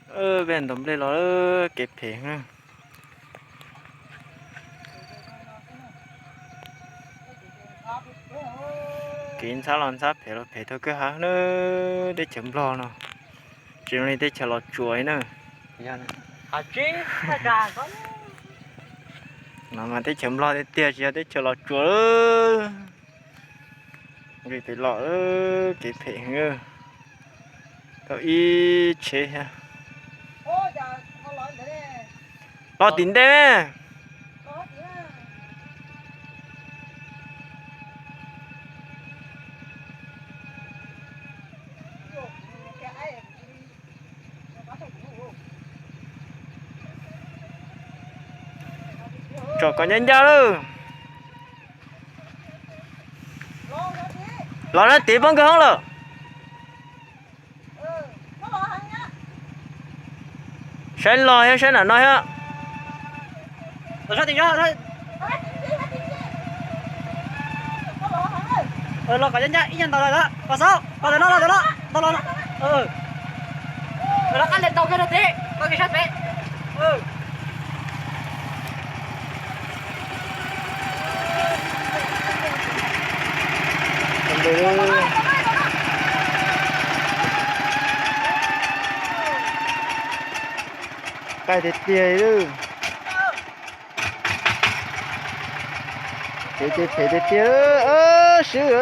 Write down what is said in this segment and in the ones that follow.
Peb ntaus nplej los, kev phem na. Kev ntxhab los ntxhab, phem los phem tau kawg hab na. Teb chaws Nplog no tsis zoo li teb chaws Los Tsuas na. No mas teb chaws Nplog tiag tiag, tsis yog teb chaws Los Tsuas. Nqis pem los, kev phem heev. Tau ib tsheb thiab. Los tim ntej me. Tsom kom ncaj ncaj lawm. Los no tiv poob kawg hoob lawm. Saib los thiab saib nram no thiab. Los kom ncaj ncaj, ib nyuag ntaus lawm, koj xaub, koj ntawm no los, ntawm no, ntawm no los. Ntawm no qab le ntaus kiag rau tid, koj kiag sab pem. Qaij tiag tiag li. Phem ces phem tiag tiag, swb.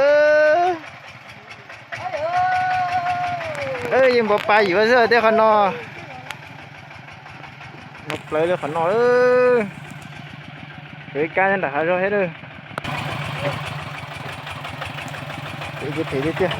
Yeej npau pa yuav xwb tej qhov no. Npau plawv li qhov no. Phem kab nyob nram hav zoov thiab. Phem ces phem tiag tiag.